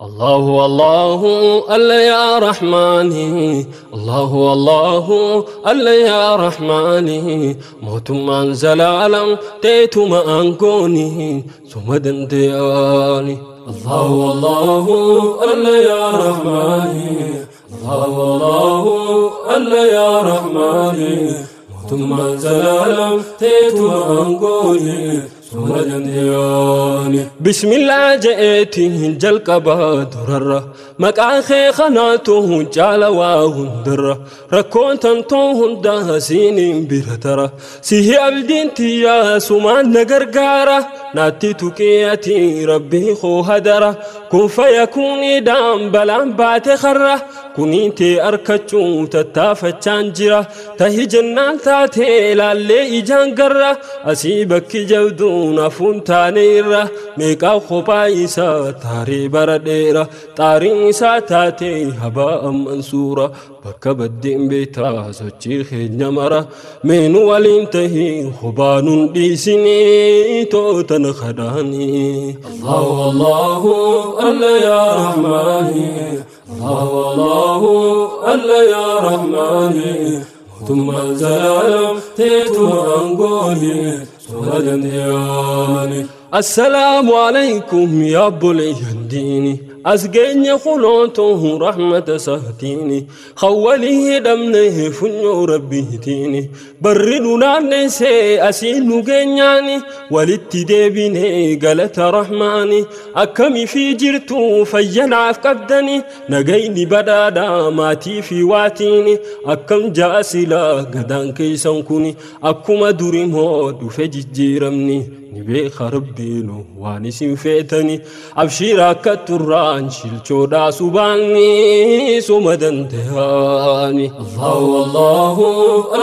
الله الله ألا يا رحماني الله الله ألا يا رحماني موتمان زلالم تيتما أنكوني ثم دندياني الله الله ألا يا رحماني الله الله ألا يا رحماني موتمان زلالم تيتما أنكوني بسم الله جئتي جلقبا درر مكان خناته جالوا هندر ركون تنتو هندا سينين برترة سيه عبدين تيا سمان نغرغارة ناتي تكياتي ربي خو هدرة كن فيكون دام بلان بات خرة كنيتي أركتشو تتافتشان جرة تهي جنان تاتي لالي إجان قرة أسيبك جودون نفون تانيرة ميكا خبايسا تاري برديرة تاري ساتاتي هباء منصورة بك بدين بيتا سوچي خينيمرة من ولينتهي خبان ديسني توتن خداني الله الله ألا يا رحماني الله الله ألا يا رحماني ثم زلالم تيتو أنقولي السلام عليكم يا أبو الينديني أسقيني خلوته رحمة سهتيني خوليه دمنه فنيو ربيتيني برنونا نسي أسينو جنياني ولتدبيني قالت رحماني أكمي في جرتو فينا فقدني نجيني بدادا ماتي في واتيني أكم جاسلا قدان كيسانكوني أكما دريمو دفجي جيرمني نبي خربينو وانسين فيتني أبشيرك تران شيل سباني سمدن تهاني الله الله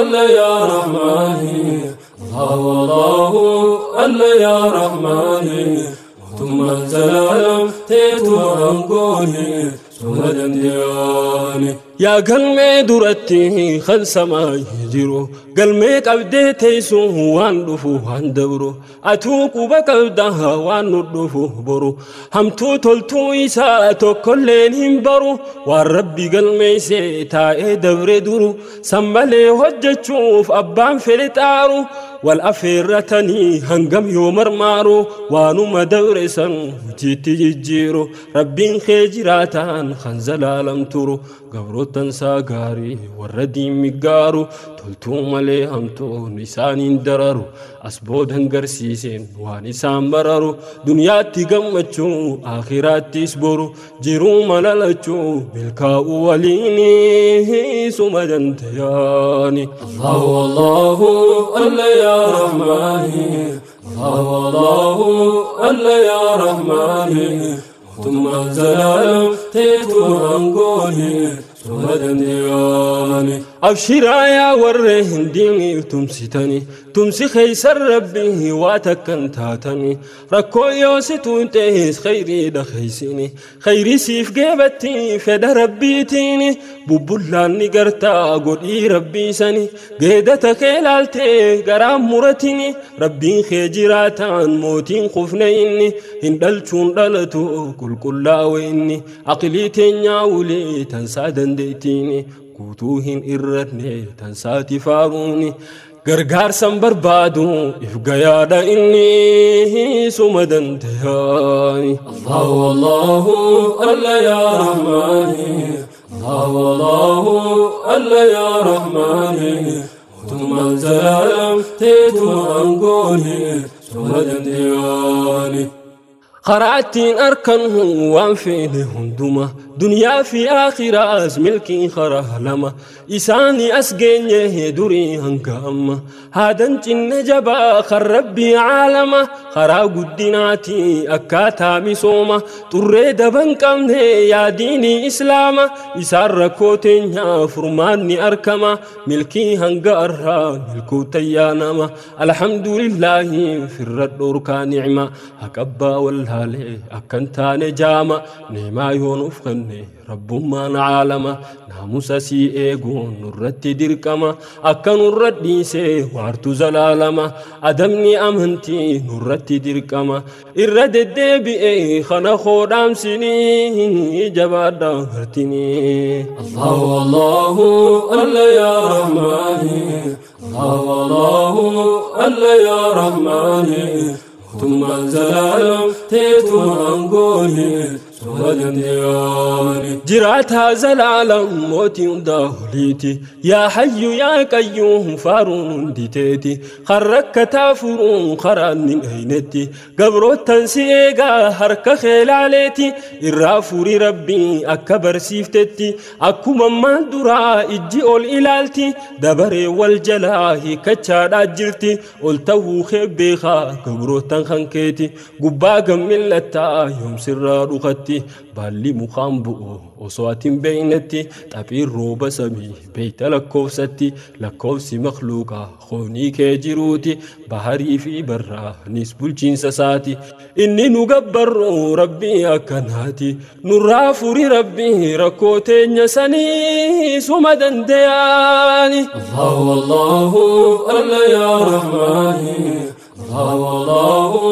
ألا يا رحماني الله الله ألا يا رحماني ثم زلالم تيتو أنقولي سمدن تهاني يا قلمي درتي خلص ما يجرو قلمي قبدي تيسو وان دفو وان دبرو أتوك بقبدها وان ندفو برو همتو تلتو إسا تكلين همبرو والربي قلمي سيتا دبر درو سمالي هجتشوف أبان فلتارو والأفيرتني هنقم يومر مارو وانو مدورسا جيتي جيرو ربين خيجراتان خنزلالم ترو قبرو تنسى غاري والردي مقارو تلتو ملي همتو نسان دررو أسبود هنقرسيسين وانسان مررو دنياتي قمتشو آخراتي سبرو جيرو ملالتشو ملكاو وليني سمدن تياني الله الله ألا يا رحماني الله الله ألا يا رحماني ثم زلالم تيتو أنقولي أبشر يا ورهن ديني تمسيتني تمسي خيسر ربي واتكن تاتني ركو يوستو انتهيس خيري دخيسيني خيري سيف جيبتي فدا ربيتيني ببولان نقرتا قولي ربي سني قيدتك لالتي قرام مرتيني ربي خيجراتان موتين خفنيني هندلچون دلتو كل كلاويني عقلي تنياولي تنسى دنديتيني كوتوهن إرتني تنساتي فاروني غرغار سنبر بادو إفقيا إني سمدن تهاني الله الله ألا يا رحماني الله الله ألا يا رحماني ثم زلالم تيتو أنقولي سمدن تهاني خرعتين أركنه وانفيني هندوما دنيا في آخرة أزملكي خره لما إساني أسجينيه دري هنكاما هادن جن جبا خربي عالما خرا قدناتي أكاتا مسوما تريد بنكمني يا ديني إسلاما إسار ركوتين يا فرماني أركما ملكي هنقرها ملكو تيانما الحمد لله في الرد أركا نعمة هكبا والهالي أكنتاني جاما نعما يونف amanne rabbummaan caalama naamusa sii eeguun nurratti dirqama akka nurra dhiisee waartu zalaalama adabni amantii nurratti dirqama irra deddeebi'ee kana koodhaamsinii jabaadha martinii. Allahu Allahu alla yaa Rahmaani Allahu Allahu alla yaa Rahmaani mootummaan zalaalam teetuma aangooni suma dandeeyyaani. Jiraataa zalaalam mootii hundaa oliiti yaa hayyu yaa qayyuum faaruun hundi teeti kan rakkataa furuun karaan hin eynetti gabroottan si eegaa harka keelaaleeti irraa furii rabbii akka barsiiftetti akkuma ammaan duraa ijji ol ilaalti dabaree wal jalaa hiikkachaadhaa jirti ol ta'uu kee beekaa gabroottan kan keeti gubbaa gammillattaa yoomsirraa dhukatti baalli mukaan bu'u osoo ati hin beeynetti xaphiin rooba samii beeyta lakkoofsatti lakkoofsi makluuqaa qoonii kee jiruuti baharii fi barraanis bulchiinsa isaati inni nu gabbarru rabbii akkanaati nurraa furi rabbii rakkoo teenya sanii suma dandeeyyaani. Allahu Allahu alla yaa Rahmaani Allahu Allahu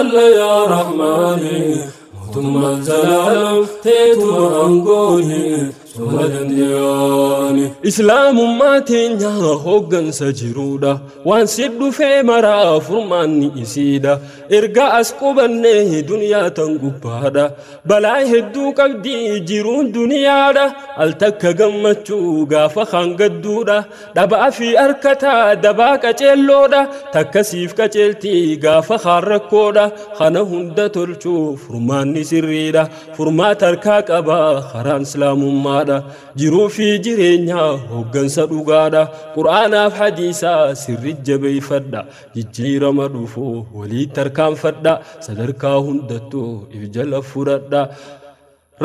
alla yaa Rahmaani mootummaan zalaalam teetuma aangooni suma dandeeyyaani. Islaamummaa teenya hooggansa jiruudha waan si dhufee maraa furmaanni isiidha erga as qubannee duniyaa tan gubbaadha balaa hedduu qabdii jiruun duniyaadha al takka gammachuu gaafa kan gadduudha dhabaa fi harkataa dabaa qaceelloodha takka siif qaceeltii gaafa kaan rakkoodha kana hunda tolchuu furmaanni sirriidha furmaata harkaa qabaa karaan islaamummaadha jiruu fi jireenya hooggansa dhugaadha qur'aanaaf hadiisaa sirri jabeeffadha jijjiirama dhufuu walii tarkaanfadha sadarkaa hundattuu if jala fudhadha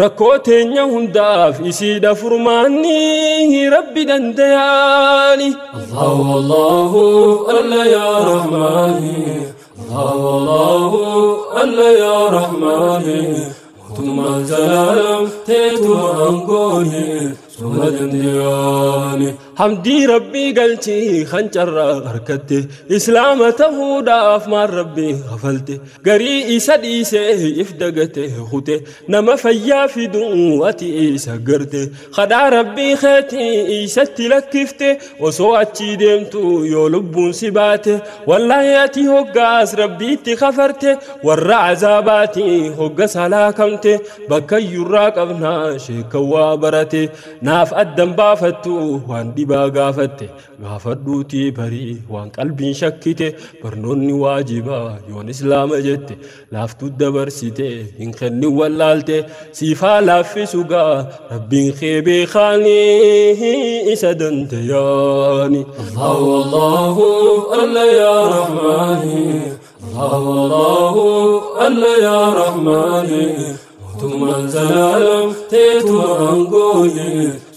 rakkoo teenya hundaaf isiidha furmaanni rabbi dandeeyyaani. Allahu Allahu alla yaa Rahmaani Allahu Allahu alla yaa Rahmaani mootummaan zalaalam teetuma aangooni suma dandeeyyaani. Hamdii rabbii galchii kan carraa harkatte islaama ta'uudhaaf maal rabbii kafalte garii isa dhiisee if dagate kute nama fayyaa fiduu ati isa garte kadhaa rabbii keetii isatti lakkifte osoo achii deemtu yoo lubbuun si baate wallaahi ati hoggaas rabbiitti kafarte warra azaabaatii hoggas halaakamte bakka iyyurraa qabnaa sheekawwaa barate naaf addan baafattu waan dhibaa gaafatte gaafadhuutii barii waan qalbiin shakkite barnoonni waajibaa yoon islaama jette laaftuu dabarsite hin kennin wallaalte siifaa laaffisu gaa rabbiin kee beekaanii isa dandeeyyaani. Allahu Allahu alla yaa Rahmaani Allahu Allahu alla yaa Rahmaani mootummaan zalaalam teetuma aangooni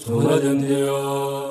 suma dandeeyyaani.